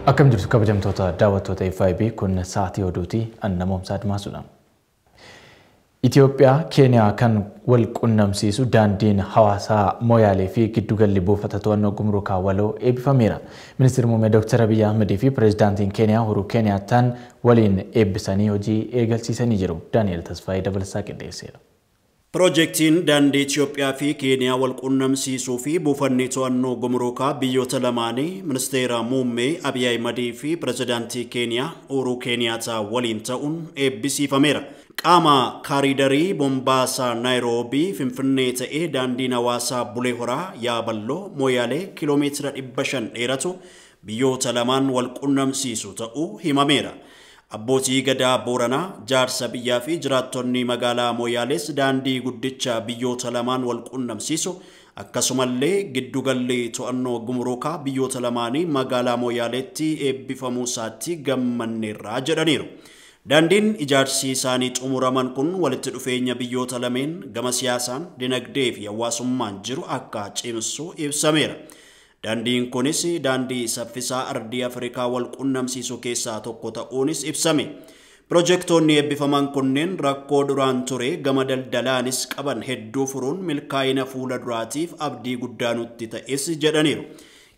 Akkam jirtu kabajamtoota daawwattoota FIB kun sa'aatii oduuti annamoomsa Admaasuudha. Itoophiyaa Keeniyaa kan wal qunnamsiisu daandiin hawaasaa Moyaalee fi giddugalli buufata to'annoo gumrukaa waloo eebbifameera. Ministeerri muummee Dr. Abiyyi Ahmedii fi pireezidaantiin Keeniyaa Uhuru Keeniyaattaan waliin eebbisanii hojii eegalsiisanii jiru. Daani'el Tasfaayee dabalasaa qindeesseera. Piroojeektiin daandii Itoophiyaa fi Keeniyaa wal qunnamsiisuu fi buufanni to'annoo gumrukaa biyyoota lamaanii ministeera muummee Abiy Ahmedii fi pireezidaantii Keeniyaa Uhuru Keeniyaataa waliin ta'uun eebbisiifameera. Qaama kaaridarii Mombaasaa Naayiroobii Finfinnee ta'ee daandiin hawaasaa Bulee Horaa Yaaballoo Moyaalee kiiloomeetira 500 dheeratu biyyoota lamaan wal qunnamsiisu ta'uu himameera. Abbootii gadaa Booranaa, jaarsa biyyaa fi jiraattonni magaalaa Moyaalees daandii guddicha biyyoota lamaan wal qunnamsiisu akkasumallee giddugalli to'annoo gumrukaa biyyoota lamaanii magaalaa Moyaaleetti eebbifamuu isaatti gammanneerraa jedhaniiru. Daandiin ijaarsi isaanii xumuraman kun walitti dhufeenya biyyoota lameen gama siyaasaan, dinagdee fi hawaasummaan jiru akka cimsu ibsameera. Daandiin kunis daandii saffisaa ardii Afrikaa wal qunnamsiisu keessaa tokko ta'uunis ibsame. Piroojeektoonni eebbifaman kunneen rakkoo duraan ture gama daldalaanis qaban hedduu furuun milkaa'ina fuula duraatiif abdii guddaa nutti ta'es jedhaniiru.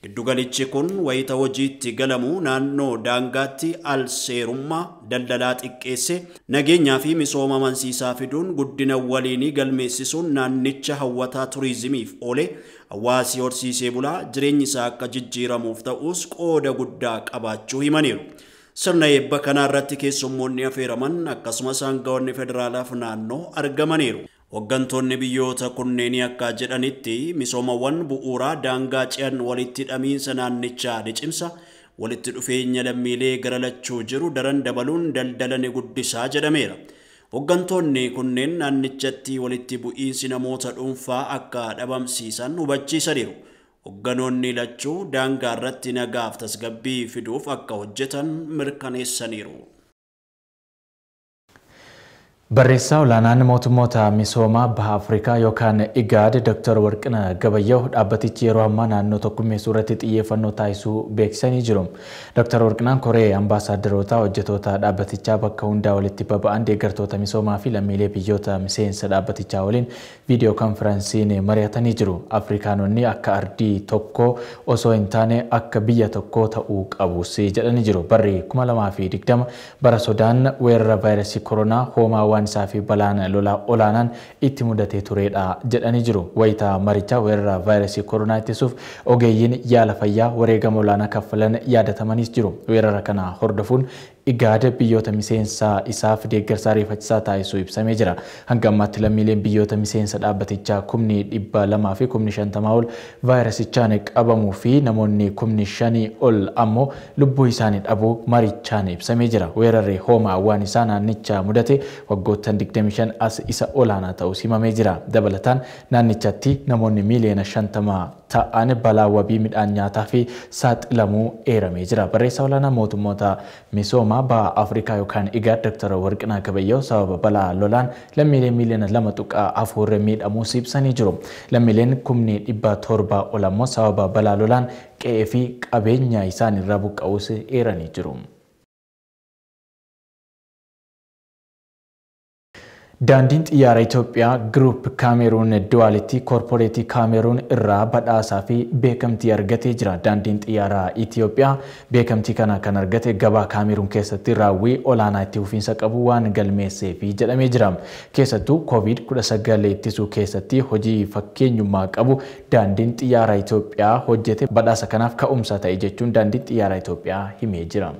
Giddugalichi kun wayita hojiitti galamu naannoo daangaatti al seerummaa daldalaa xiqqeesse nageenyaa fi misooma amansiisaa fiduun guddina waliinii galmeessisuun naannicha hawwataa turizimiif oole hawaasi horsiisee bulaa jireenyi isaa akka jijjiiramuuf ta'us qooda guddaa qabaachuu himaniiru. Sirna eebba kanaa irratti keessummoonni affeeraman akkasumas aangawoonni federaalaaf naannoo argamaniiru. Hooggantoonni biyyoota kunneenii akka jedhanitti misoomawwan bu'uuraa daangaa ce'an walitti hidhamiinsa naannichaa ni cimsa, walitti dhufeenya lammiilee gara lachuu jiru daran dabaluun daldala ni guddisaa jedhameera. Hooggantoonni kunneen naannichatti walitti bu'iinsi namoota dhuunfaa akka dhabamsiisan hubachiisaniiru. Hoogganoonni lachuu daangaa irratti nagaaf tasgabbii fiduuf akka hojjetan mirkaneessaniiru. Barreessaa olaanaan mootummoota misoomaa Baha Afrikaa yookaan IGAD Dr. Warqinaa Gabayyahu dhaabbatichi yeroo ammaa naannoo tokkummeessuu irratti xiyyeeffannoo taasisuu beeksisanii jiru. Dr. Warqinaan koree ambaasaadarootaa hojjettoota dhaabbatichaa bakka hundaa walitti baba'an deeggartoota misoomaa fi lammiilee biyyoota miseensa dhaabbatichaa waliin viidiyoo konferansiin mari'atanii jiru. Afrikaanonni akka ardii tokkoo osoo hin taane akka biyya tokkoo ta'uu qabus jedhanii jiru. Barri 2020 bara sodaan weerara vaayirasii koronaa hoomaa waan isaa fi balaan lolaa olaanaan itti mudatee turedha jedhanii jiru. Wayitaa marichaa weerara vaayirasii koronaa ittisuuf ogeeyyiin yaala fayyaa wareegama olaanaa kaffalan yaadatamaniis jiru. Weerara kana hordofuun IGAD biyyoota miseensa isaaf deeggarsa ariifachiisaa taasisuu ibsamee jira. Hanga ammaatti lammiileen biyyoota miseensa dhaabbatichaa 200,000 fi 50,000 ol vaayirasichaan qabamuu fi namoonni 5,000 ol ammoo lubbuu isaanii dhabuu marichaan ibsamee jira. Weerarri hoomaa waan isaa naannicha mudate waggoottan 25 as isa olaanaa ta'us himamee jira. Dabalataan naannichatti namoonni miiliyoona 50 ta'an balaa wabii midhaan nyaataa fi saaxilamuu eeramee jira. Barreessaa olaanaa mootummoota misoomaa Baha Afrikaa yookaan IGAD Dr. Warqinaa Gabayyahu sababa balaa lolaan lammiilee miiliyoona 2.4 miidhamuus ibsanii jiru. Lammiileen 700,000 ol ammoo sababa balaa lolaan qe'ee fi qabeenya isaan irraa buqqa'uus eeranii jiru. Daandiin xiyyaara Itoophiyaa Giruup Kaameruun Duwaalitti Koorporeetii Kaameruun irraa badhaasaa fi beekamtii argatee jira. Daandiin xiyyaara Itoophiyaa beekamtii kana kan argate gabaa Kaameruun keessatti raawwii olaanaa itti fufiinsa qabu waan galmeesseefi jedhamee jira. Keessattuu COVID-19 ittisuu keessatti hojii fakkeenyummaa qabu daandiin xiyyaara Itoophiyaa hojjete badhaasa kanaaf ka'umsa ta'e jechuun daandiin xiyyaara Itoophiyaa himee jira.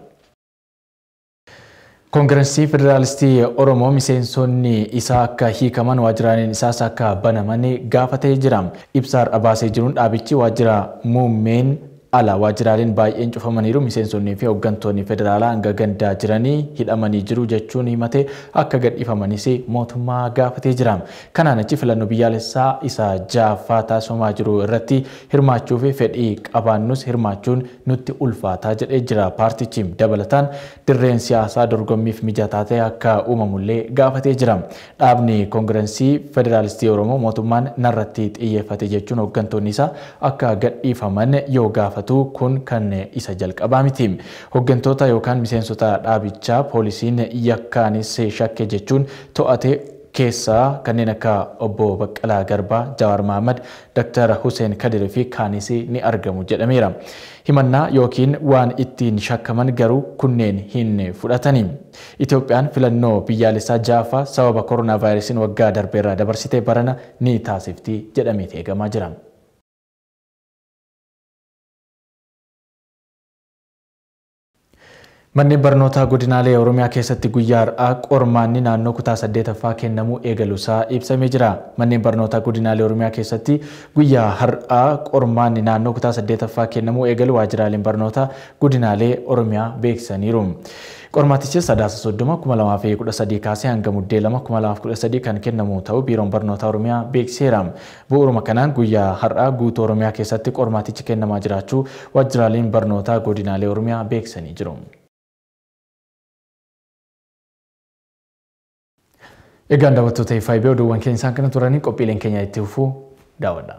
Koongirensii Federaalistii Oromoo miseensonni isaa akka hiikaman waajjiraaleen isaas akka banaman gaafatee jira. Ibsa har'a baasee jiruun dhaabichi waajjira muummeen ala waajjiraaleen baay'een cufamaniiru miseensonnii fi hooggantoonni federaalaa hanga gandaa jiranii hidhamanii jiru jechuun himate akka gadhiifamanis mootummaa gaafatee jira. Kanaan achi filannoo biyyaalessaa isa ja'affaa taasifamaa jiru irratti hirmaachuu fi fedhii qabaannus hirmaachuun nutti ulfaataa jedhee jira. Paartichi dabalataan dirreen siyaasaa dorgommiif mijataa ta'e akka uumamullee gaafatee jira. Dhaabni Koongirensii Federaalistii Oromoo mootummaan narratti xiyyeeffate jechuun hooggantoonni isaa akka gadhiifaman yoo gaafatu gaafatu kun kan isa jalqabaa miti. Hooggantoota yookaan miseensota dhaabichaa poolisiin yakkaanis shakke jechuun to'ate keessaa kanneen akka obbo Baqqalaa Garbaa, Jawaar Mohammad, Dr. Hussein Kadir fi kaanis ni argamu jedhameera. Himannaa yookiin waan ittiin shakkaman garuu kunneen hin fudhatani. Itoophiyaan filannoo biyyaalessaa ja'affaa sababa koronaa vaayirasiin waggaa darbeerraa dabarsitee barana ni taasifti jedhamee eegamaa jira. Manneen barnootaa godinaalee Oromiyaa keessatti guyyaa har'aa qormaanni naannoo kutaa 8ffaa kennamuu eegaluusaa ibsamee jira. Manneen barnootaa godinaalee Oromiyaa keessatti guyyaa har'aa qormaanni naannoo kutaa 8ffaa kennamuu eegalu waajjiraaleen barnootaa godinaalee Oromiyaa beeksisaniiru. Qormaatichi Sadaasa 30 2013 kaasee hanga Muddee 2 2013 kan kennamu ta'uu Biiroon Barnootaa Oromiyaa beeksiseera. Bu'uuruma kanaan guyyaa har'aa guutuu Oromiyaa keessatti qormaatichi kennamaa jiraachuu waajjiraaleen barnootaa godinaalee Oromiyaa beeksisanii jiru. Egaan daawwattoota FIB oduuwwan keenya isaan kana turanii qophiileen keenya itti fufuu daawwadha.